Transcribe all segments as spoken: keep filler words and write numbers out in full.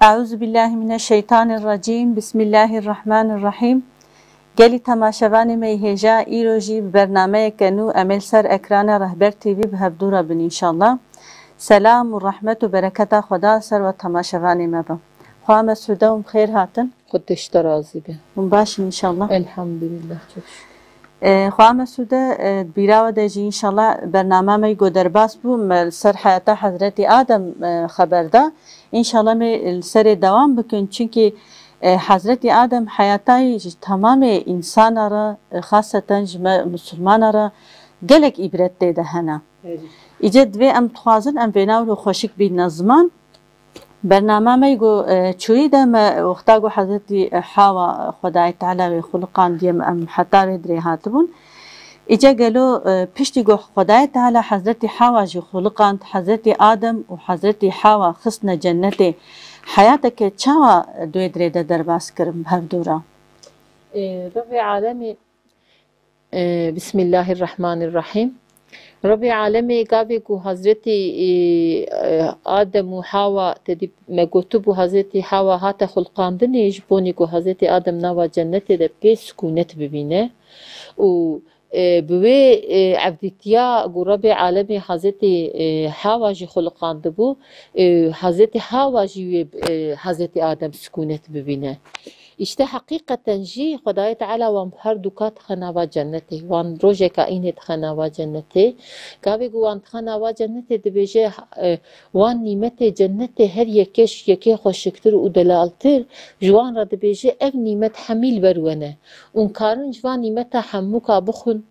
Eûzubîllahimineşşeytanirrecîm. Bismillahirrahmanirrahîm. Gelî temaşevanê me yê hêja, îro jî bi bernameyeke nû em ê li ser ekrana Rehber T V bi hevdû re bin înşallah. Selam û rehmet û bereketa Xweda ser we temaşevanê me be. Xwa Mesûde, hûn bi xêr hatin. Xwedê ji te razî be. Hûn baş in înşallah. Elhamdulillah, çok şükür. E, Xwa Mesûde, e, bîra we de jî înşallah bernama me ku derbas bû, me li ser heyata Hezretî Adem, e, xeber da. Înşallah me li serê dewam bikin, çunkî, e, Hezretî Adem heyata wî ji temamê însana re, e, xaseten ji me misilmana re gelek îbret tê de hene. Erê. Îce divê em dixwazin em vêna wilo xweşik bînine ziman. Bernama me ku, e, çûyî de me wexta ku Hezretî Hawa Xwedayê Teala wê xuliqandiye, em heta vê dirê hatibûn. Îce gelo, e, piştî ku Xwedayê Teala Hezretî Hawa jî xuliqand, Hezretî Adem û Hezretî Hawa xistine cennetê, heyateke çawa di wê dirê de derbas kirin bi hevdû re? Ê, Rebê Alemê, ê, Bismillahirrahmanirrahîm. Rebê Alemê gavê ku Hezretî, ê, ê, Adem û Hawa, tedî me gotibû Hezretî Hawa hate xulqandinê, ji bonê ku Hezretî Adem nava cennetê de pê sikûnet bibîne û, e, bi wê, e, evdîtiya ku Rebê Alemê Hezretî, e, Hawa jî xuliqandibû, e, Hezretî Hawa jî wê, e, Hezretî Adem sikûnet bibîne. Îşte heqîqeten jî Xwedayê Teala wan bi her du ka dixe nava cennetê, wan rojeka înê dixe nava cennetê. Gavê ku wan dixe nava cennetê dibêje, e, wan nîmetê cennetê her yeke ji yekê xweşiktir û delaltir, ji wan re dibêje, ev nîmet hemî li ber we ne. Ûn karin ji van nîmeta hemûka bixwin,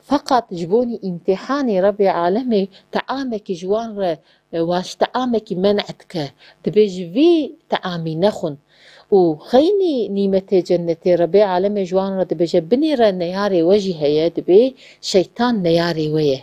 feqet ji bonî îmtîhanê Rebê Alemê teamekî ji wan re, e, wan ji teamekî men'e dike. Dibê ji vî teamî nexwin. Û xeynî nîmetê cennetê Rebê Alemê ji wan re dibêje, binê re neyarê we jî heye, dibê şeytan neyarê we ye.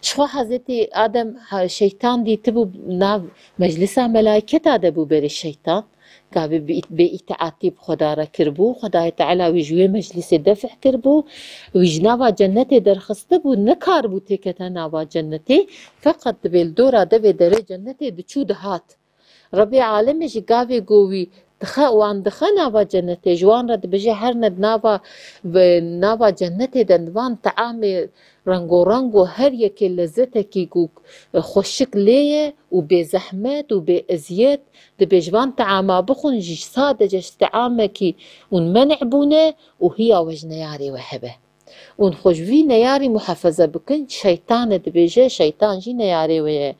Jixwe Hezretî Adem, ha, şeytan dîtibû nav meclisa melayketa de bû berê şeytan. Gavê bi ît-, bê îtaatî bi Xweda re kiribû. Xwedayê Teala wî ji wê meclisê defih kiribû. Wî ji nava cennetê derxistibû, nikaribû têkete nava cennetê. Feqet dibê li dora devê derê cennetê diçû dihat. Rebê Alemê jî gavê ku wî dixe, wan dixe nava cennetê, ji wan re dibêje, herne di nava, bi nava cennetê de van teamê rengorengo her yekê lezzetekî ku xweşik lê ye û bê zehmet û bê eziyet, dibê ji van teama bixwin, ji sadece ji teamekî hûn men'e bûne û hiya we ji neyarê we hebe. Ûn xwe ji vî neyarî muhefeze bikin, şeytan e dibêje, şeytan jî neyarê we ye.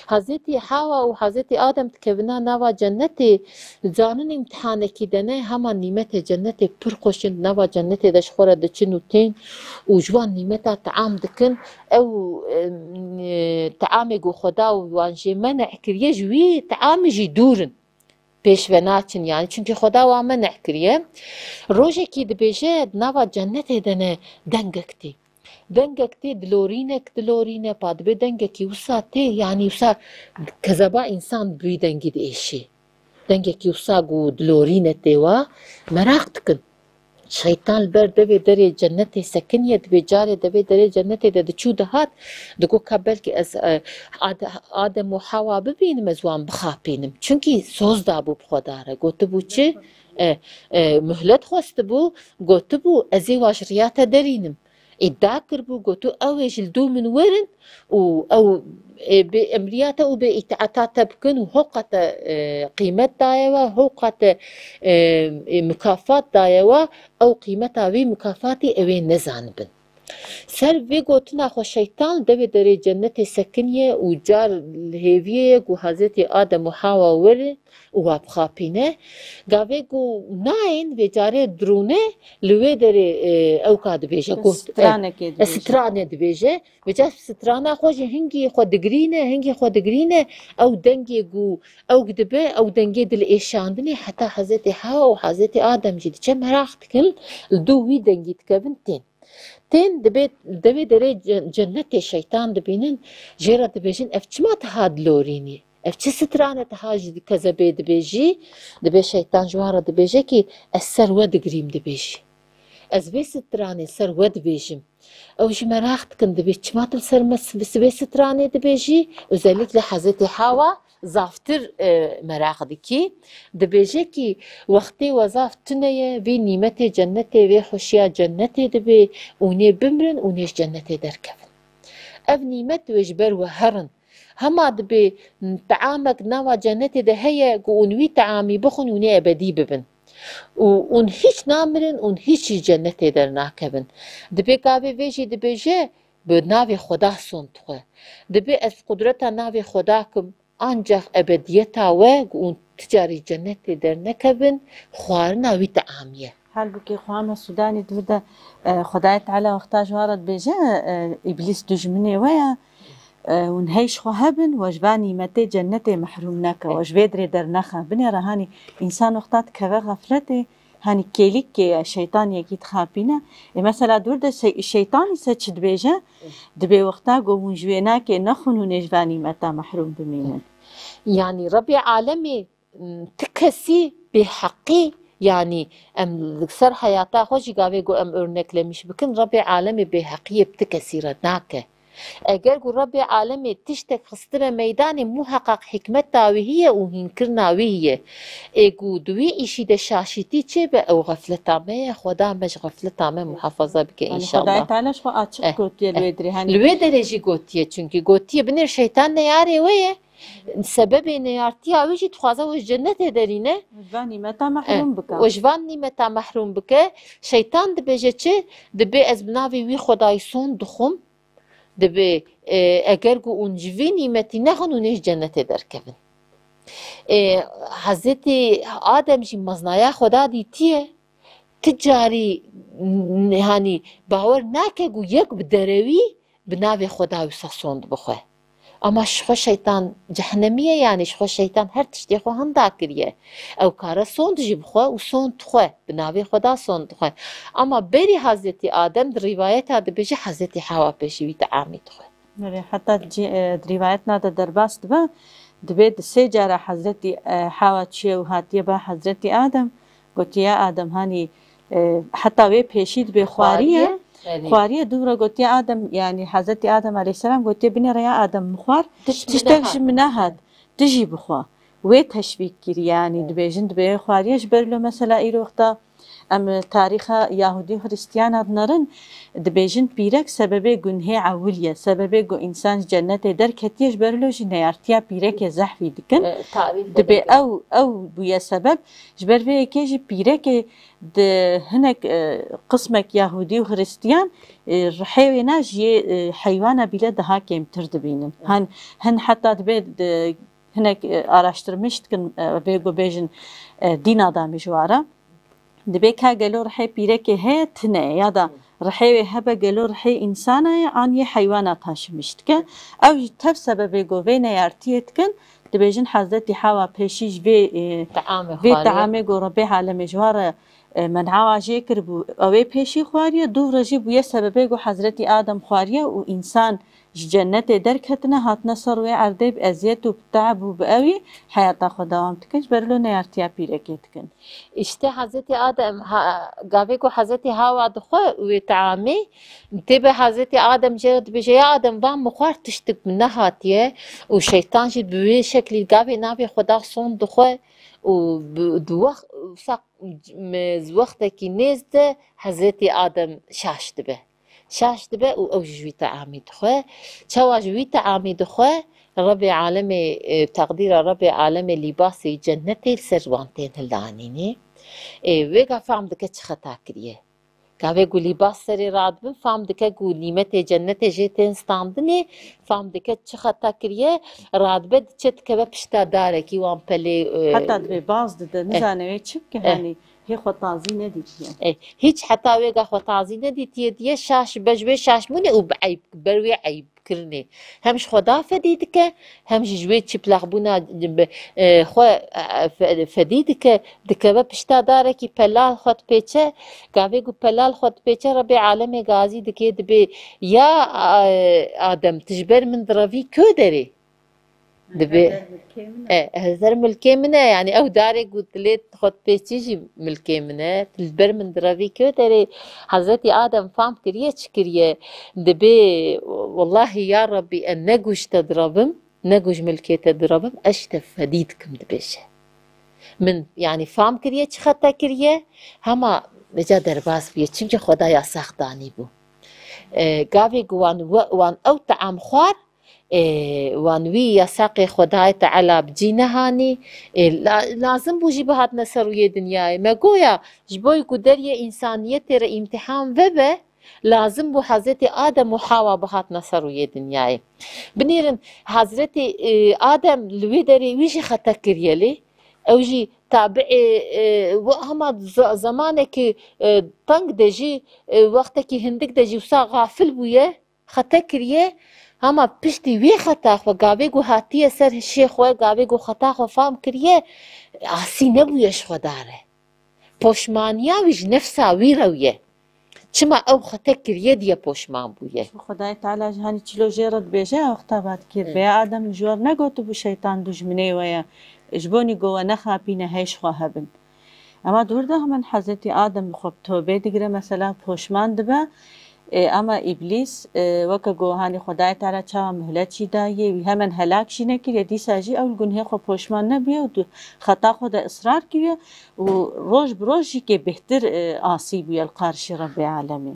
Hezretî Hawa û Hezretî Adem dikevina nava cennetê, dizanin îmtihanekî de ne, hema nîmetê cennetê pir xweş in, nava cennetê de ji xwe re diçin û tên û ji wan nîmeta team dikin. Ew, em, e, teamê ku Xweda wan jê men'e kiriye, ji wî teamê jî dûr in. Pêş ve naçin, yanî, çunkî Xweda wan men'e kiriye. Rojekî dibêje, di nava cennetê de ne dengek tê. Dengek tê, dilorînek dilorîne, pa dibê dengekî wisa tê, yanî wisa kezeba însan bi wî dengî diêşî. Dengekî wisa ku dilorîne tê wa, meraq dikin. Şeytan li ber devê derê cennetê sekiniye, dibê carê devê derê cennetê de diçû dihat, digot ka belkî ez, e, Ad-, Adem û Hawa bibînim, ez wan bixapînim. Çunkî soz dabû bi Xweda re. Gotibû çi? E, e, muhlet xwestibû, gotibû, ez ê wa ji riya te derînim. Îdia kiribû, gotû, ew ê ji li dû min werin û ew, e, bê emriya te û bê îtaeta te bikin û hewqa te, e, qîmet daye we, hewqa te, e, e, mukafat daye we, ew qîmeta vî mukafatî ew ê nezanibin. Ser vê gotina xwe şeytan li devê derê cennetê sekiniye û car li hêviyê ye ku Hezretî Adem û Hawa werin û wa bixapîne. Gavê ku nayên vê carê dirûne li wê derê, e, ew ka dibêje, got, e, stranekê e, dibêje. Stranê dibêje. Vêca strana xwe jî hingî xwe digirîne, hingî xwe digirîne, ew dengê ku ew dibe, ew dengê dil êşandinê heta Hezretî Hawa û Hezretî Adem jî diçe meraq dikin, li dû wî dengî dikevin tên. Tên dibê devê derê ce-, cennetê şeytan dibînin, jê re dibêjin, ev çima tiha dilorînî? Ev çi strane tiha ji kezebê dibêjî? Dibê şeytan ji wan re dibêje kî ez ser we digirîm dibêjî. Ez vê stranê ser we dibêjim. Ew jî meraq dikin, dibê çima tu li ser me s-, vê stranê dibêjî? Özellikle Hezretî Hawa zaftir, e, meraq dikî. Dibêje kî wextê we zaf tune ye, vî nîmetê cennetê, vê xweşiya cennetê dibê, û nê bimirin û nê ji cennetê derkevin. Ev nîmet wê ji ber we herin. Hema dibê teamek nava cennetê de heye ku hûn wî teamî bixwin û nê ebedî bibin. Û hûn hîç namirin, hûn hîç ji cennetê dernakevin. Dibê gavê vê jî dibêje, bi navê Xweda sond dixwe. Dibê ez qudreta navê Xweda kim, ancax ebediyeta we ku hûn ti carî cennetê dernekevin, xwarina wî teamî ye. Halbûkî xwe me Sûdanê di vir de, e, Xwedayê Teala wexta ji wan re dibêje, e, Îblîs dijminê we ye, e, hûn hey ji xwe hebin, we ji van nîmetê cennetê mehrûm neke, we ji vê dirê dernexe. Binêre hanî însan wexta dikeve xefletê, hanî kêlîkê ye, şeytan yekî dixapîne. Ê, mesela dûr de şey-, şeytan îse çi dibêje? Dibê wexta ku hûn ji wê nakê nexwin, hûn ê ji van nîmeta mehrûm bimînin. Yanî Rebê alemê, m, ti kesî bêheqî, yanî em li ser heyata xwe jî gavê ku em örneklemîş bikin, Rebê alemê bêheqiyê bi ti kesî re nake. Eger ku Rebê alemê tiştek xistine meydanê, muheqeq hikmeta wî heye û hînkirina wî heye. Ê ku di wî îşî de şaşîtî çêbe, ew xefleta me ye, Xweda me ji xefleta me muhafaza bike. Yanî înşallah. Xwedayê Teala ji xwe açiq Eh, gotiye li eh. wê dirê, hanî Li wê derê jî gotiye, çunkî gotiye binêr şeytan neyarê we ye. Sebebê neyartiya wî jî dixwaze we ji cennetê derîne. Ji van nîmeta Eh, mehrûm bike. we ji van nîmeta mehrûm bike. Şeytan dibêje çi? Dibê ez bi navê wî Xwedayî sond dixwim. Dibê, e, eger ku hûn ji vî nîmetî nexwin, hûn ê ji cennetê derkevin. E, Hezretî Adem jî meznaya Xweda dîtiye. Ti carî n-, hanî bawer nake ku yek bi derewî bi navê Xweda wisa sond bixwe. Ama ji xwe şeytan cehennemî ye, yanî ji xwe şeytan her tiştê xwe hinda kiriye. Ew kare sond jî bixwe û sond dixwe, bi navê Xweda sond dixwe. Ama berî Hazretî Adem di rîvayeta dibêje Hazretî Hewa pêşî wî teamî dixwe. Erê, heta di cî-, e, di rîvayetna de derbas dibe, dibê di sê cara Hazretî, e, Hewa çûye û hatiye ba Hazretî Adem, gotiye, ya Adem, hanî, e, heta wê pêşî dibê xwariye, Xwariye, erê. xwariye, dû re gotiye Adem, yanî Hazretî Adem aleyhisselam gotiye, binêre ya Adem, min xwar, Tişt tiştek min ji min nehat, tu jî bixwe. Wê teşvîk kir, yanî Hı. dibêjin, dibê xwariye ji ber lo mesela îro wexta em tarîxa Yahudî û Xrîstiyana dinerin, dibêjin pîrek sebebê gunhê ewil ye, sebebê ku însan ji cennetê derketiye, ji ber lo jî neyartiya pîrekê zehfî dikin. E, tarîxê Dibê de ew, ew bûye sebeb, ji ber vê yekê jî pîrekê di hinek, e, qismek Yahudî û Xristiyan, e, rihê wê ne ji yê, e, heywana bîle daha kêmtir dibînin. Hin, hin heta dibê di hinek, e, araştirmiş dikin, e, vê ku bêjin, e, dîna da mijwara. Dibê ka gelo rihê pîrekê heye tune ye, ya da rihê wê hebe gelo rihê însana ye, an yê heywana taşimiş dike. Ew jî tev sebebê ku vê neyartiyê dikin, dibêjin Hezretî Hewa pêşî ji vê, e, Teamê vê xwarê. teamê ku Rebê alemê ji wan re, e, men'a wa jê kiribû, ew ê pêşî xwariye, dûv re jî bûye sebebê ku Hezretî Adem xwariye û însan ji cennetê derketine, hatine ser wê erdê bi eziyet û bi te'b û bi ewî heyata xwe dewam dikin, ji ber lo neyartiya pîrekê dikin. Îşte Hezretî Adem, ha, gavê ku Hezretî Hawa dixwe wê teamê, tê be Hezretî Adem jê re dibêje, ya Adem, van min xwar tiştik min nehatiye û şeytan jî bi wê şeklî gavê navê Xweda sond dixwe û bi, di wext, wisa, me, wextekî nêz de Hezretî Adem şaş dibe. Şaş dibe û ew jî ji wî teamî dixwe. Çawa ji wî teamî dixwe, Rebê alemê, e, teqdîra Rebê alemê lîbasê cennetê li ser wan tên hilanînê. Ê, wêga fam dike çi xeta kiriye. Gavê ku lîbas serê radibin, fam dike ku nîmetê cennetê jê tên standinê, fam dike çi xeta kiriye, radibe diçe dikeve pişta darekî wan pelê, e, Heta dibê baz dide, eh. nizane wê çi bike, Eh. hanî hê xwe tazî nedîtiye. Ê, hîç heta wêga xwe tazî nedîtiye diye, şaş be ji wê şaşbûnê û bi eyb, ber wê eyb kirinê. Hem ji Xweda fedî dike, hem jî ji wê çiplexbûna bi, e, xwe, e, fe-, fedî dike, dikeve pişta darekî pelal xwe dipêçe. Gavê ku pelal xwe dipêçe, Rebê alemê gazî dike, dibê, ya, e, Adem, tu ji ber min direvî kö derê? Dibê, Her der milkê min e. e, her der milkê min e, yanî ew darê ku dilê xwe dipêçî jî milkê min e. Tu li ber min direvî kö derê. Hezretî Adem fam kiriye çi kiriye? Dibê, wellahî ya Rebbî, ez ne gûj te direvim, Ne ku ji milkê te direvim, ez ji te fedî dikim, dibêje. Min, yanî, fam kiriye, çi xete kiriye, hema vêca derbas bûye, çimkî Xweda yasax danîbû. E, gavê ku wan we-, wan ew team xwar, e, wan wî yasaqê Xwedayê Teala bi cî nehanî, e, la-, lazim bû jî bihatine ser rûyê dinyayê. Me goya ji bo ku deriyê însaniyetê re îmtihan vebe, lazim bû Hezretî Adem û Hawa bihatine ser rûyê dinyayê. Binêrin, Hezretî, e, Adem li wê derê wî jî xete kiriye lê. Ew jî tabiê, e, we-, hema ze-, zemanekî, e, teng de jî, e, wextekî hindik de jî wisa xafil bûye, xete kiriye. Hema piştî wê xeta xwe, gavê ku hatiye ser hişê xwe, gavê ku xeta xwe fam kiriye, asî nebûye ji Xweda re. Poşmaniya wî ji nefsa wî re ye. Çima ew xete kiriye diye poşman bûye. Xwedayê Teala ji hanî çilo jê re dibêje, wexta va dikir, Hı. Bêya Adem ji we re negotibû şeytan dijminê we ye. Ji bo nî go we nexapîne hêj xwe hebin. Ema dûr de hemen Hezretî Adem bi xwe bi tobê digire, mesela poşman dibe. E, ama Îblîs, e, weke go hanî Xwedayê Teala çawa muhlet jî daye, wî hemen helak jî nekiriye, dîsa jî ew li gunhê xwe poşman nebûye û du-, xeta xwe de israr kiriye û roj bi roj jî kê bêhtir, e, asî bûye li qarşî Rebbê Alemê.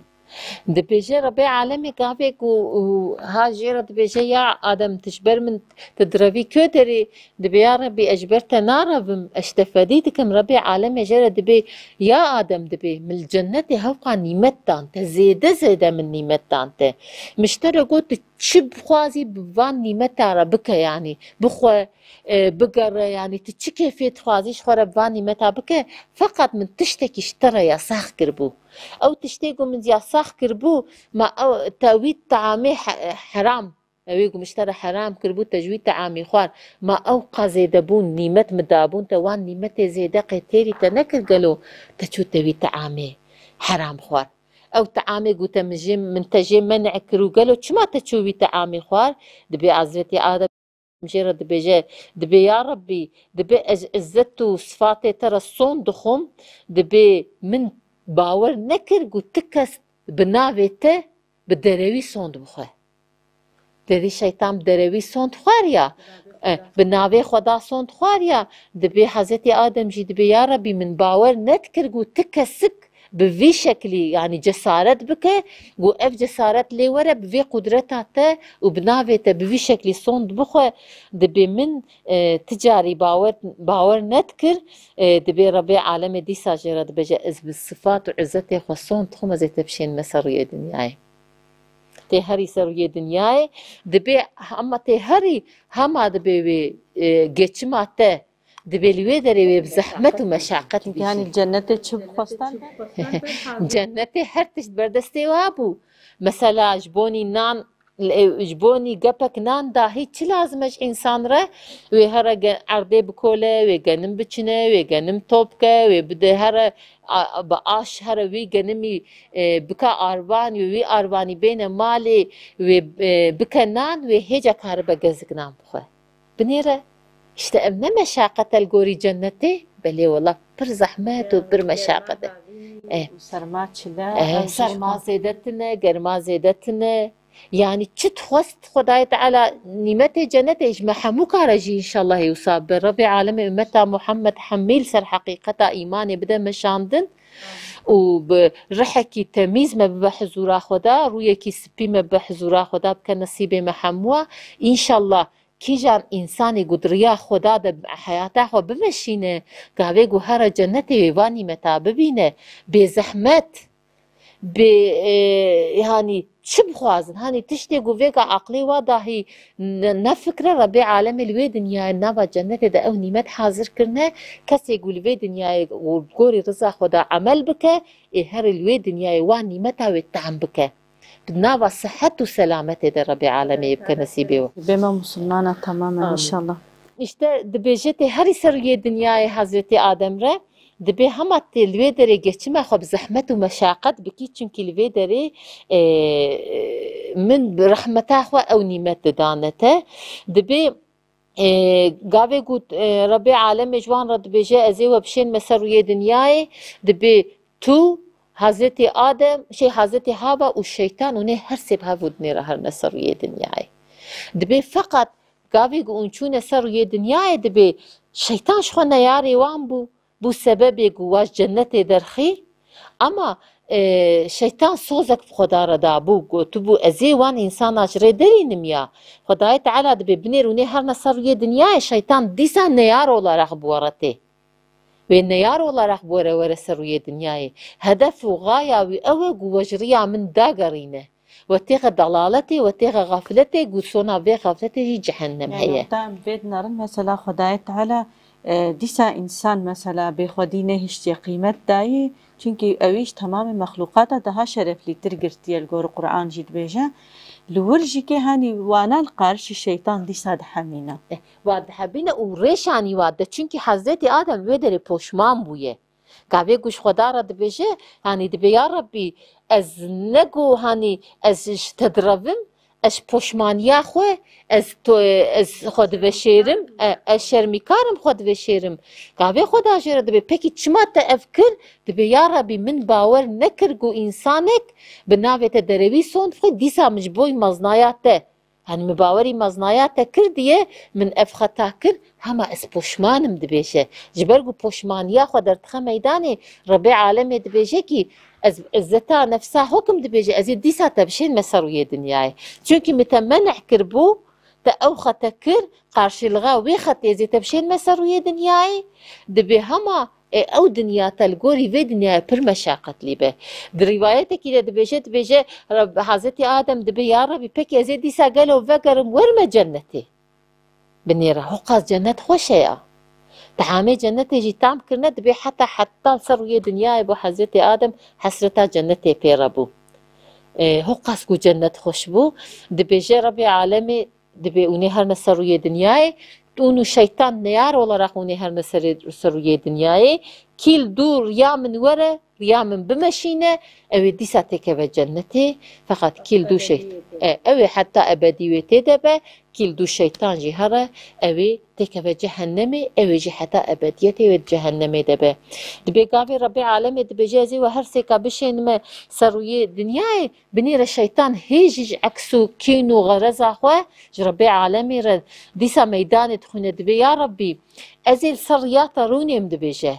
Dibêje Rebbê Alemê gavê ku, û, ha jê re dibêje, ya Adem, tu ji ber min tu direvî kê derê? Dibê, ya Rebbî, ez ji ber te narevim, ez ji te fedî dikim. Rebbê Alemê jê re dibê, ya Adem, dibê, min li cennetê hewqa nîmet dan te, zêde zêde min nîmet dan te. Min ji te re got, tu çi bixwazî bi van nîmeta re bike, yanî bixwe, e, bigere, yanî tu çi kêfê dixwazî ji xwe re bi van nîmeta bike, feqet min tiştekî ji te re yasax kiribû. Ew tiştê ku min yasax kiribû, ma ew te wî teamê he-, heram, ew ê ku min ji te re heram kiribû, te ji wî teamê xwar, ma ew qas zêde bûn, nîmet min dabûn te, wan nîmetê zêde qê têrî te nekir gelo, te çû te wî teamê heram xwar. Ew teamê ku te min jê, min te jê men'e kir û gelo çima te çû wî teamê xwar? Dibê Hezretî Adem jê re dibêje, dibê, ya Rebbî, dibê ez izzet û sifatê te re sond dixwim, dibê min bawer nekir ku ti kes bi navê te bi derewî sond bixwe. Derî şeytan bi derewî sond xwariya, e, bi navê Xweda sond xwariya, dibê Hezretî Adem jî dibê, ya Rebbî, min bawer nedikir ku ti kesik bi vî şeklî, yanî cesaret bike, ku ev cesaret lê were bi vê qudreta te û bi navê te bi vî şeklî sond bixwe, dibê min, e, ti carî bawer, bawer nedikir, e, dibê Rebbê Alemê dîsa jê re dibêje, ez bi sifat û izzetê xwe sond dixwim, ez ê te bişênime ser rûyê dinyayê. Tê herî ser rûyê dinyayê, dibê hema tê herî, hema dibê wê, e, geçima te, dibê li wê derê wê bi zehmet û meşaqet bî. Yanî cennetê çi bixwestan? Cennetê her tişt berdestê wa bû. Mesela ji bonî nan, e, ji bonî gepek nan dahî çi lazim e ji însan re? Wê here ge-, erdê bikole, wê genim biçine, wê genim top ke, wê bide here a, bi aş here wî genimî, e, bike arvan, wê wî arvanî bêne malê, wê, e, bike nan, wê hêca karibe gezik nan bixwe. Binêre, işte ev ne meşaqet e li gorî cennetê? Belê wela pir zehmet û pir meşaqet e. Eh. Û serma çile, eh, ew jî serma xwe zêde tune, germa zêde tune. Yanî çi dixwest Xwedayê Teala nîmetê cenetê ji me hemû kare jî înşallah ê wisa bibe. Rebbê alemê ummeta Muhammed hemî li ser heqîqeta îmanê bide meşandin û bi rihekî temîz me bibe hizûra Xweda, rûyekî spî me bibe hizûra Xweda, bike nesîbê me hemû. Înşallah kîjan însanê ku di riya Xweda de heyata xwe bimeşîne, gavê ku here cenetê wê van nîmeta bibîne, bê zehmet, bê, e, yanî çi bixwazin? Hanî tiştê ku vêga aqlê wa dahî ne, nefikre, Rebbê alemê li wê dinyayê nava cennetê de ew nîmet hazir kirine. Kesê ku li vê dinyayê û gorî riza Xweda emel bike, ê herî li wê dinyayê wan nîmeta wê tehm bike. Bi nava sihet û selametê de Rebbê alemê yê bike nesîbê we. Bê me musulmana temamen. Amîn. Înşallah. Îşte dibêje tê herî ser rûyê dinyayê Hezretî Adem re, dibê hema tê li wê derê geçime xwe bi zehmet û meşaqet bikî, çimkî li vê derê, e, min bi rehmeta xwe ew nîmet didane te. Dibê, e, gavê ku, e, Rebbê alemê ji wan re dibêje, ez ê we bişênime ser rûyê dinyayê, dibê tu, Hezretî Adem, şey, Hezretî Hava û şeytan û nê her sê bi hev û dinê re herine ser rûyê dinyayê. Dibê feqet Gavê ku hûn çûne ser rûyê dinyayê dibê şeytan ji xwe neyarê wan bû, bû sebebê ku wa ji cennetê derxî. Ama, e, şeytan sozek bi Xweda re dabû, gotibû, "Ez ê wan însana ji rê derînim ya." Xwedayê Teala dibê binêr hûn ê herine ser rûyê dinyayê, şeytan dîsa neyar olarak bi we re tê. Wê neyar olarak bi we re were ser rûyê dinyayê. Hedef û gaya wî ew e ku we ji riya min dagerîne. We têxe dalaletê, we têxe xefletê, ku sona vê xefletê jî cehennem Yani heye. Heta em vê dinerin, mesela Xwedayê Teala, e, dîsa însan, mesela, bêxwedî nehiştiye, qîmet dayî, çunkî ewî ji temamê mexlûqata daha şereflîtir girtiye, li gor Quran jî dibêje. Li wir jî kê hanî wana li qarşî şeytan dîsa dihemîne. Eh, wa dihebîne û rêşanî wa de, çunkî Hezretî Adem wê derê poşman bûye. Gavê ku ji Xweda re dibêje, hanî dibê, "Ya Rebbî, ez ne ku hanî ez ji te direvim, ez ji poşmaniya xwe, ez to, ez xwe diveşêrim, e, ez şermîkar im xwe diveşêrim." Gavê Xweda jê re dibê, "Pekî çima te ev kir?" Dibê, "Ya Rebbî, min bawer nekir ku însanek bi navê te derewî sond bixwe, dîsa min ji bo meznaya te." Hanî min bawerî meznaya te kirdiye, min ev xeta kir, hema ez poşman im dibêje. Ji ber ku poşmaniya xwe derdixe meydanê, Rebê alemê dibêje kî ez bi izzeta nefsa xwe kim dibêje, ez ê dîsa te bişênme ser rûyê dinyayê. Çunkî min te meneh kiribû, te ew xete kir, qarşîlixa wê xetê ez ê te bişênme ser rûyê dinyayê, dibê hema Ê ew dinya te li gorî vê dinyayê pir meşaqetlî be. Di rîwayetekî de dibêje, dibêje, Reb-, Hezretî Adem dibê, "Ya Rebî, pekî ez ê dîsa gelo vegerim werime cennetê?" Binêre, hoqas cennet xweş e ya. Tehamê cennetê jî tam kirine, dibê heta, heta li ser rûyê dinyayê bo Hezretî Adem hesreta cennetê pê re bû. Ê, hoqas ku cennet xweş bû, dibêje Rebê alemê, Dibê hûn ê herine ser rûyê dinyayê, hûn û şeytan neyar olarak hûn ê herine serê, ser rûyê dinyayê, kî li dû riya min were, riya min bimeşîne, ew ê dîsa têkeve cennetê, feqet kî li dû şey-, e, ew ê heta ebedî wê tê de be, kî li dû şeytan jî here, ew ê têkeve cehennemê, ew ê jî heta ebediyetê wê di cehennemê de be. Dibê gavê Rebê alemê dibêje, ez ê we her sêka bişênime ser rûyê dinyayê, Binêre şeytan hê jî ji eks û kîn û xereza xwe ji Rebê alemê re dîsa meydanê dixwîne, dibê, "Ya Rebbî, ez ê li ser riya te rûnêm," dibêje.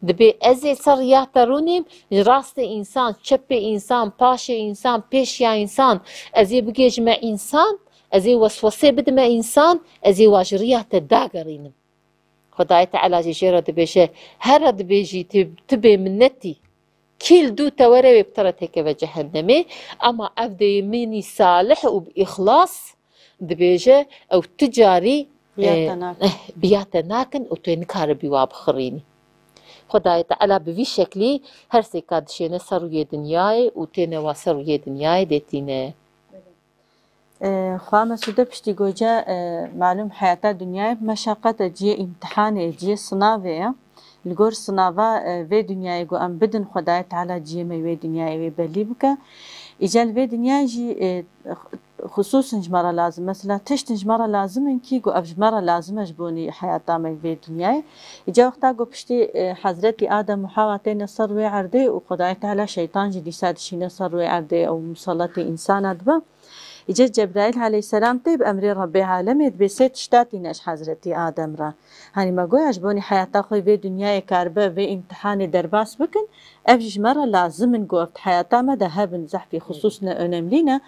Dibê, "Ez ê li ser riya te rûnêm, ji rastê însan, çepê însan, paşê însan, pêşiya însan, ez ê bigêjime însan, ez ê weswesê bidime însan, ez ê wa ji riya te dagerînim." Xwedayê Teala jî jê re dibêje, "Here dibêjî, tu, tu bêminnetî. Kî li dû te were wê bi te re têkeve cehennemê, ama ev dêminî salih û bi îxlas dibêje, ew tu carî, Biya e, te nakin. Eh, biya te nakin û tu yê nikaribî wa bixirînî." Xwedayê Teala bi vî şeklî her sêka dişêne ser rûyê dinyayê û têne wa ser rûyê dinyayê dê tîne. E, xwa Mesûde piştî goce, e, malûm heyata dinyayê bi meşaqet e, cihê îmtihanê, cihê sinavê ye. Li gor sinava, e, vê dinyayê ku em bidin Xwedayê Teala cihê me wê dinyayê wê belî bike. Îca li vê dinyayê jî, e, xusûsin ji me re lazim. Mesela tiştin ji me re lazim in kî ku ev ji me re lazim e ji bonî heyata me vê dinyayê. Îca wexta ku piştî, e, Hezretî Adem û Hewa têne ser wê erdê û Xwedayê Teala şeytan jî dîsa dişîne ser wê erdê ew muselletê însana dibe. Îca Cebraîl aleyhisselam tê bi emrê Rebbê alemê dibê sê tişta tîne ji Hezretî Adem re. Hanî me goya ji bonî heyata xwe vê dinyayê karibe vê îmtihanê derbas bikin, ev jî ji me re lazim in ku ev di heyata me de hebin, zehfî xusûs ne, önemlî ne.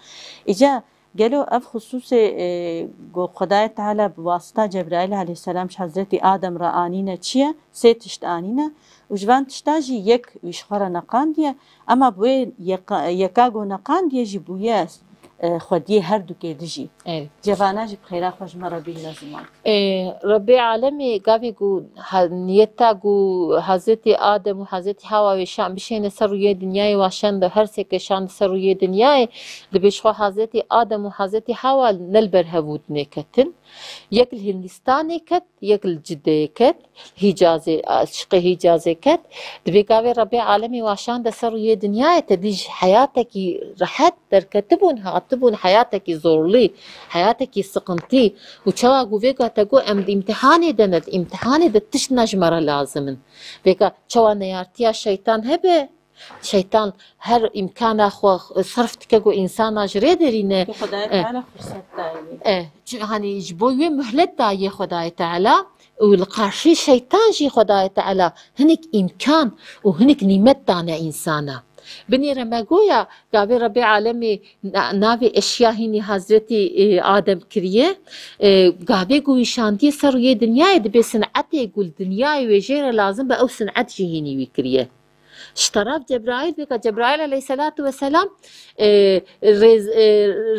Îca gelo ev xusûsê, e, ku Xwedayê Teala bi wasita Cebraîl aleyhisselam ji Hezretî Adem re anîne çi ye? Sê tişt anîne û ji van tişta jî yek wî ji xwe re neqandiye, ema bi wê yeka, yeka ku neqandiye jî bûye, e, xwediyê her dukê dijî. Erê. Cevana jî bi xêra xwe ji me re bîne ziman. E, Rebbê alemê gavê ku ha-, niyeta ku Hezretî Adem û Hezretî Hawa wê şan bişêne ser rûyê dinyayê, wa şan de her sêke şan ser rûyê dinyayê, dibê ji xwe Hezretî Adem û Hezretî Hawa ne li ber hevû dinê ketin. Yek li Hindistanê ket, yek li Cideyê ket, Hîcazê, a, şiqê Hîcazê ket. Dibê gavê Rebbê alemê wa şan de ser rûyê dinyayê te dî ji heyatekî rehet derketibûn, hatibûn heyatekî zorlî, heyatekî siqintî. Û çawa ku vêga te got, em di îmtihanê de ne, di îmtihanê de tişt ne ji me re lazim in. Vêga çawa neyartiya şeytan hebe, Şeytan her îmkana xwe sarf dike ku însana ji rê derîne. Xwedayê Eh. Teala furset daye. Eh, çi-, hanî ji bo wê muhlet daye Xwedayê Teala û li qarşî şeytan jî Xwedayê Teala hinik îmkan û hinik nîmet dane însana. Binêre me goya gavê Rebê Alemê na-, navê eşya hînî Hazretî, e, Adem kiriye. E, gavê ku wî şandiye ser rûyê dinyayê, dibê sinetê ku li dinyayê wê jê re lazim be, ew sinet jî hînî wî kiriye. Ji taraf Cebraîl, vêka Cebraîl aleyhisselatu vesselam, e, rêz-, e,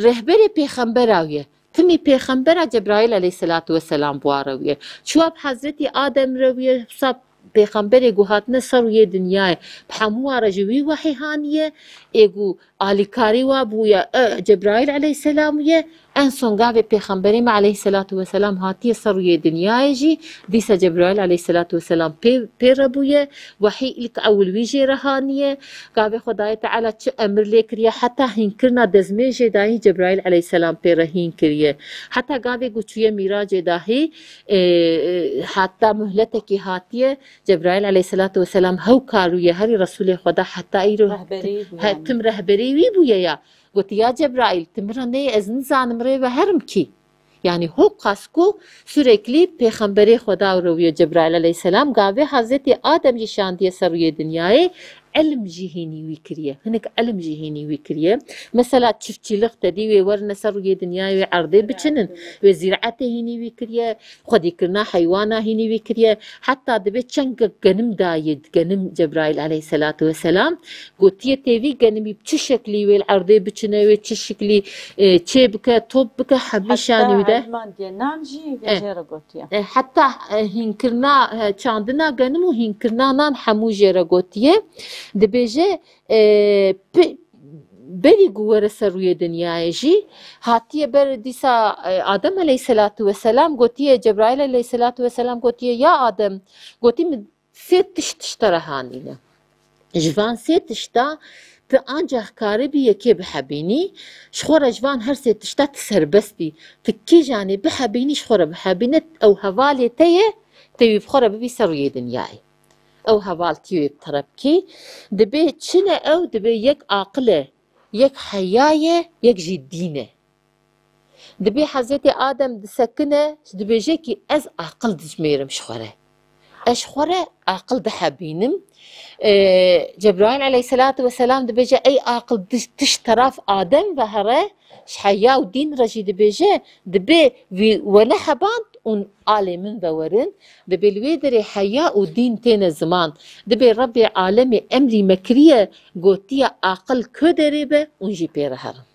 rehberê pêxembera wî ye. Timî pêxembera Cebraîl aleyhisselatu vesselam bi wa re wî ye. Çiwa bi Hazretî Adem re wî ye, wisa pêxemberê ku hatine ser rûyê dinyayê, bi hemû wa re ji wî wehî haniye, ê ku alîkarî wa bûye, e, Cebraîl aleyhisselam wî ye. En son gavê pêxemberê me aleyhisselatu vesselam hatiye ser rûyê dinyayê jî, dîsa Cebraîl aleyhisselatu vesselam pê, pê re bûye, wehî îlk ewil wî jê re haniye. Gavê Xwedayê Teala çi emir lê kiriye, heta hînkirina dezmêjê dahî Cebraîl aleyhisselam pê re hîn kiriye. Heta gavê ku çûye mîracê dahî, e, e, heta muhletekî hatiye, Cebraîl aleyhisselatu vesselam hew karûye herî Resûlê Xweda heta îro Rehberî bû he, yani. Tim rehberî wî bûye ya. Gotiya Cebraîl, ti min re neyê, ez nizanim rê ve herim kî. Yani ho qas ku sürekli pêxemberê Xweda re wî ye Cebraîl aleyhisselam, gavê Hazretî Adem jî şandiye ser rûyê dinyayê, ilim jî hînî wî kiriye. Hinik ilim jî hînî wî kiriye. Mesela çiftçilik te dî wê werine ser rûyê dinyayê wê erdê biçinin. Wê zîraetê hînî wî kiriye. Xwedîkirina heywana hînî wî kiriye. Heta dibê çengek genim daye, genim Cebraîl aleyhisselatu vesselam. Gotiye tê vî genimî bi çi şeklî wê li erdê biçine, wê çi şeklî, e, çê bike, top bike, hemî şanî wî de. Heta elmandiye nan jî vê Eh. jê re gotiye. E, heta, e, hînkirina, e, çandina genim û hînkirina nan hemû jê re gotiye. Dibêje, e, pi-, berî ku were ser rûyê dinyayê jî, hatiye ber dîsa, e, Adem aleyhisselatu vesselam gotiye, Cebraîl aleyhisselatu vesselam gotiye, ya Adem, gotî min sê tişt ji te re hanîne. Ji van sê tişta tu ancax karibî yekê bihebînî, ji xwe re ji van her sê tişta tu serbest î. Tu kîjanê bihebînî ji xwe re bihebîne, ew hevalê te ye, te wî bi xwe re bibî ser rûyê dinyayê. Ew hevaltî wê bi te re bikî. Dibê çi ne ew? Dibê yek aqil e, yek heya ye, yek jî dîn e. Dibê Hezretî Adem disekine, dibêje kî ez aqil dijmêrim ji xwe re. Ez ji xwe re aqil dihebînim. Ee, Cebraîl aleyhisselatu vesselam dibêje, ey aqil, diş-, tişt teraf Adem ve here, ji heya û dîn re jî dibêje, dibê wî we neheband û alê min ve werin, dibê li wê derê heya û dîn têne ziman. Dibê Rebbê alemê emrî me kiriye, gotiye aqil ku derê be, hûn jî pê re herin.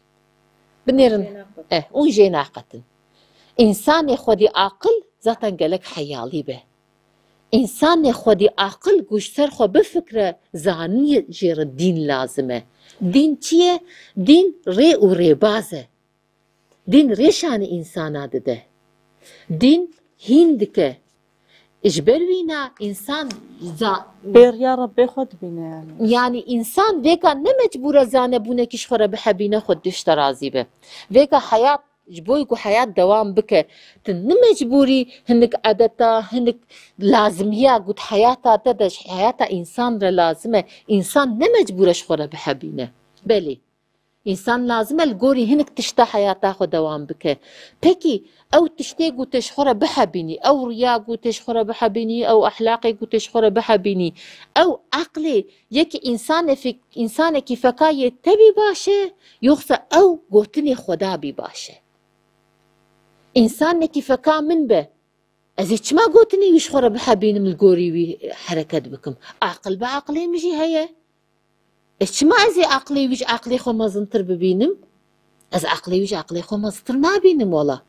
Binêrin. Jê naqetin. Eh, hûn jê naqetin. Însanê xwedî aqil zaten gelek heyalî be. Însanê xwedî aqil ku ji ser xwe bifikre, zanî jê re dîn lazim e. Dîn çi ye? Dîn rê û rêbaz e. Dîn rêşanî însana dide. Dîn hîn dike. Ji ber wîna însan za- Bêriya Rebbê xwe dibîne yani. Yani însan vêka ne mecbûr e zanebûnekî ji xwe re bihebîne, xwe dişte razî be. Vêka heyat, ji bo ku heyat dewam bike, tu ne mecbûrî hinik edeta, hinik lazimiya ku di heyata te de, ji heyata însan re lazim e. Însan ne mecbûr e ji xwe re bihebîne. Belê. Însan lazim e li gorî hinik tişta heyata xwe dewam bike. Pekî ew tiştê ku tu ji xwe re bihebînî, ew riya ku tu ji xwe re bihebînî, ew ehlaqê ku tu ji xwe re bihebînî, ew eqlê yekî însanê fik-, însanekî feka yê te bî baş e, yoxsa ew gotinê Xweda bî baş e? Însanekî feka min be, ez ê çima gotinê wî ji xwe re bihebînim, li gorî wî hereket bikim? Aqil bi aqilê min jî heye. Ez çima ez ê aqilê wî ji aqilê xwe mezintir bibînim? Ez aqilê wî ji aqilê xwe mezintir nabînim wela.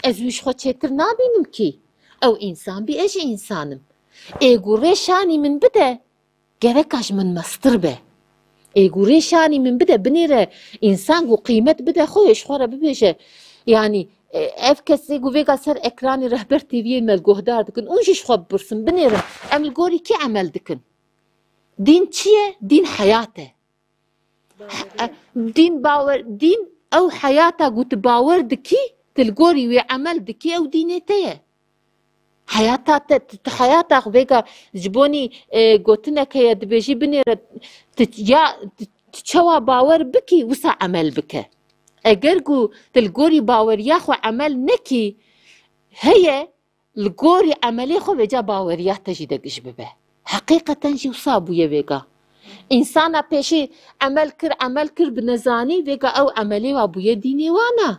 Ez wî ji xwe çêtir nabînim kî. Ew însan bî, ez jî însan im. Ê ku rê şanî min bide, gereka ji min mestir be. Ê ku rê şanî min bide, binêre însan ku qîmet bide xwe, ji xwe re bibêje. Yanî, e, ev kesê ku vêga ser ekranê Rehber T V'yê me li guhdar dikin, û jî ji xwe bipirsin, binêrin, em li gorî kî emel dikin? Dîn çi ye? Dîn heyat e. He-, dîn bawer, dîn ew heyata ku tu bawer dikî, tu li gorî wê emel dikî, ew dînê te ye. Heyata te, tu, tu heyata xwe vêga ji bonî, e, gotinek heye dibêjî binêre, tu, ya, tu, tu çawa bawer bikî, wisa emel bike. Eger ku tu li gorî baweriya xwe emel nekî, heye li gorî emelê xwe vêca baweriya te jî de giş bibe. Heqîqeten jî wisa bûye vêga. Însana pêşî emel kir, emel kir bi nezanî, vêga ew emelê wa bûye dînê wan e.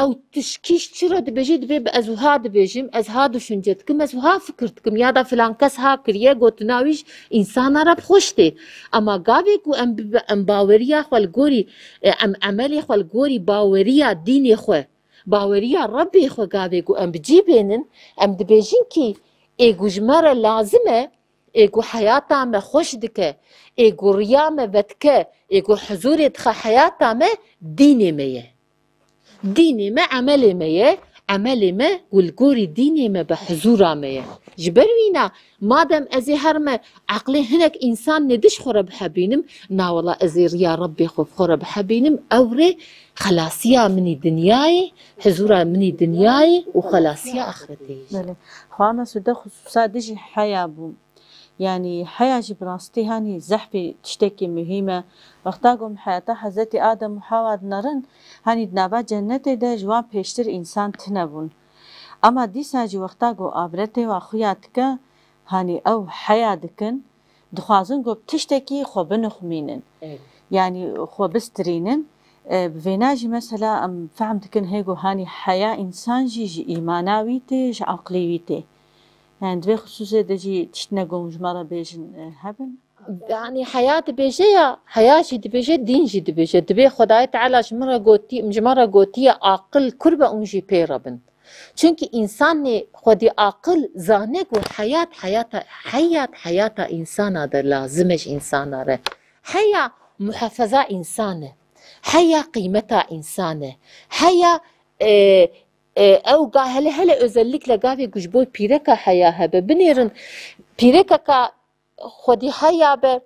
Ew tişkîş çira dibêje, dibê bi ez wiha dibêjim, ez ha düşünce dikim, ez wiha fikir dikim, ya da filan kes ha kiriye, gotina wî ji însana re bi xweş tê. Ema gavê ku em bi, em baweriya xwe li gorî, e, em emelê xwe li gorî baweriya dînê xwe, baweriya Rebbê xwe gavê ku em bi cî bênin, em dibêjin kî ê ku ji me re lazim e, ê ku heyata me xweş dike, ê ku riya me vedike, ê ku huzûrê dixe heyata me, dînê me ye. Dînê me emelê me ye, emelê me ku li gorî dînê me bi huzûra me ye. Ji ber wîna, madem ez ê her me eqlê hinek însan nêdiş xwe re bihebînim, na wela ez ê riya Rebbê xwe bi xwe re bihebînim, ew rê xelasiya min î dinyayê, huzûra min î dinyayê û xelasiya axretê yê jî. Belê. Xwara Mesûde, xususa dijî heya bû. Yanî heya jî bi rastî hanî zehfî tiştekî muhîm e. Wexta ku em heyata Hezretî Adem û Hewa dinerin, hanî di nava cennetê de ji wan pêştir însan tune bûn. Ema dîsa jî wexta ku abiretê wa xuya dike, hanî ew heya dikin, dixwazin ku bi tiştekî xwe binixumînin. Evet. Yanî xwe bistirînin. E, bi vêna jî mesela em fehm dikin hê ku hanî heya însan jî ji îmana wî tê, ji aqlê wî tê. Yani di vê xisûsê de jî tiştine ku hûn ji me re bêjin, e, hebin? Yani heya dibêje ya, heya jî dibêje, dîn jî dibêje. Dibê Xwedayê Teala ji min re gotî, ji me re gotiye, aqil kur be hûn jî pê re bin. Çunkî însanê xwedî aqil zane ku heyat, heyata, heyat, heyata însana de lazim e ji însana re. Heya muhafaza însan e. Heya qîmeta însan e. Heya, e, e, ew ga hele hele özellikle gavê ku ji bo pîreka heya hebe. Binêrin pîrekeka xwedî heya be,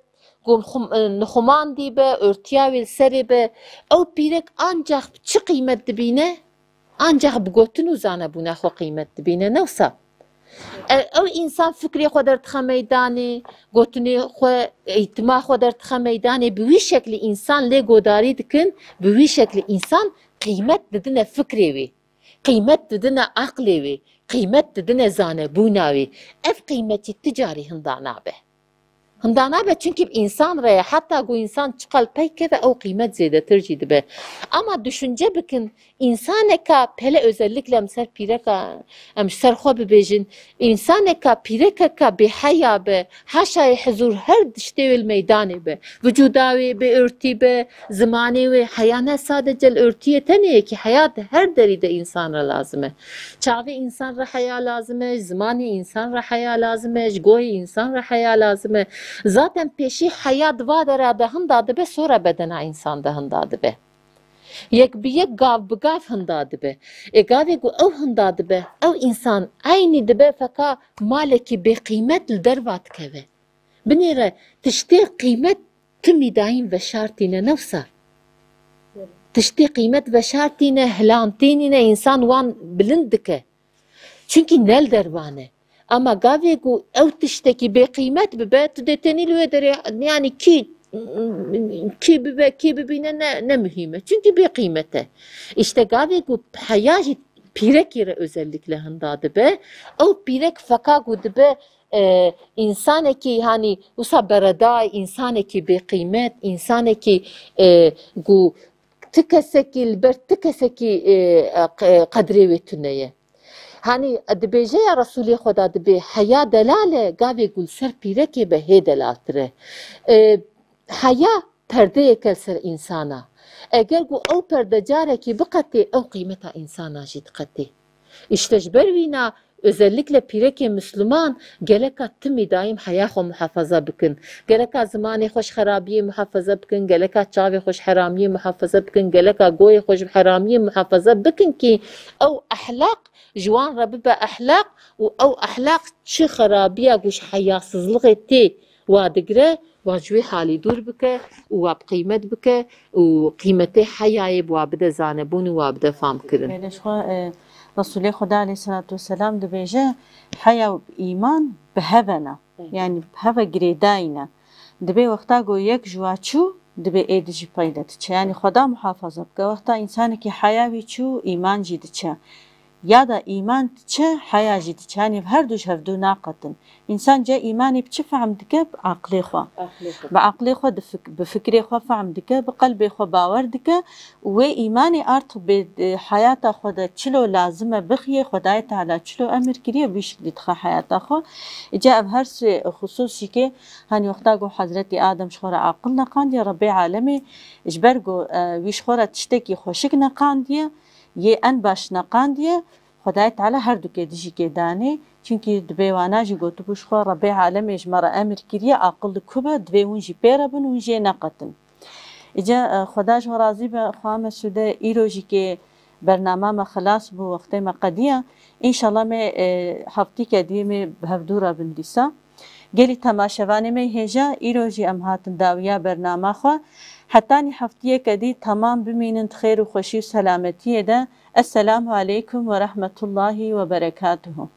ku xum-, nixumandî be, örtiya wê li serê be, ew pîrek ancax bi çi qîmet dibîne? Ancax bi gotin û zanebûna xwe qîmet dibîne, ne wisa? E, ew însan fikrê xwe derdixe meydanê, gotinê xwe, eğitima xwe derdixe meydanê, bi wî şeklî însan lê godarî dikin, bi wî şeklî însan qîmet didine fikrê wê. Qîmet didine aqlê wê, qîmet didine zanebûna wê. Ev qîmetî ti carî hinda nabe. Hinda nabe, çunkî bi însan re ye. Heta ku însan çiqal pey keve, ew qîmet zêdetir jî dibe. Ama düşünce bikin, însaneka pele, özellikle em ser pîreka, em ji ser xwe bibêjin, însaneka pîrekeka bêheya be, haşayê hizûr her tiştê wê li meydanê be, vücuda wê bêörtî be, zimanê wê heya ne sadece li örtiyê tenê yekî, heya di her derî de însan re lazim e. Çavê însan re heya lazim e, ji zimanê însan re heya lazim e, ji goyê însan re heya lazim e. Zaten pêşî heya di va dera de hinda dibe, sora bedena însan de hinda dibe. Yek bi yek, gav bi gav hinda dibe. Ê gavê ku ew hinda dibe, ew însan eynî dibe feka malekî bêqîmet li derva dikeve. Binêre tiştê qîmet timî dayîn veşartîne, ne wisa? Tiştê qîmet veşartîne, hilantînîne, însan wan bilind dike. Çunkî ne li derva ne. Ama gavê ku ew tiştekî bêqîmet bibe, tu dê tenî li wê derê, yanî kî, kî bibe, kî bibîne ne, ne muhîm e. Çunkî bêqîmet e. Îşte gavê ku heya jî pîrekî re özellikle hinda dibe, ew pîrek feka ku dibe, e, însanekî, hanî wisa beredayê, însanekî bêqîmet, însanekî, e, ku ti kesekî li ber ti kesekî, e, e, qe-, qedrê wê tune ye. Hanî dibêje ya Resûlê Xweda, dibê heya delal e, gavê ku li ser pîrekê be hê delaltir e. E, heya perdeyeke li ser însana. Eger ku ew perde carekî biqetê, ew qîmeta însana jî diqetê. Îşte ji ber wîna özellikle pîrekê Misliman geleka timî daîm heya xwe muhafaza bikin. Geleka zimanê xwe ji xerabiyê muhafaza bikin, geleka çavê xwe ji heramiyê muhafaza bikin, geleka goyê xwe ji heramiyê muhafaza bikin kî ew ehlaq ji wan re bibe ehlaq û ew ehlaq çi xerabiya ku ji heyasizlixê tê wa digire, wa ji wê halî dûr bike û wa bi qîmet bike û qîmetê heyayê bi wa bide zanebûn û wa bide famkirin. Belê, ji xwe, e, Resulê Xweda aleyhissalatu vesselam dibêje, heya û îman bi hev e ne. Yanî bi hev e, girêdayî ne. Dibê wexta ku yek ji wa çû, dibê ê din jî peyde diçe. Yanî Xweda muhafaza bike. Wexta însanekî heya wî çû, îman jî diçe. Ya da îman diçe, heya jî diçe. Yanî her du ji hevdu naqetin. Însan ce îmanê bi çi fehm dike? Bi aqlê xwe. Aqlê xwe. Bi aqlê xwe, di fik-, bi fikrê xwe fehm dike, bi qelbê xwe bawer dike û wê îmanê artık bê, e, heyata xwe de çilo lazim e bixiyê, Xwedayê Teala çilo emir kiriye, bi şiklî dixe heyata xwe. Îca ev her sê xusûs jî kê, hanî wexta ku Hezretî Adem ji xwe re aqil neqandiye, Rebbê Alemê ji ber ku, e, wî ji xwe re tiştekî xweşik neqandiye, yê en baş neqandiye, Xwedayê Teala her dukê dijîkê danê. Çimkî dibê wana jî gotibû ji xwe, Rebbê Alemê ji me re emir kiriye, aqil li ku be, divê hûn jî pê re bin, hûn jê neqetin. Îca, e, Xweda ji we razî be, xwaya Mesûde, îro jî kê bernama me xilas bû, wextê me qediya. Înşallah me, e, heftîke dî me bi hevdû re bin dîsa. Gelî temaşevanê me hêja, îro jî em hatin dawiya bernama xwe. Hetanî heftiyeke dî temam bimînin di xêr û xweşî û selametiyê de. Esselamu aleykum ve rahmetullahi ve berekatuhu.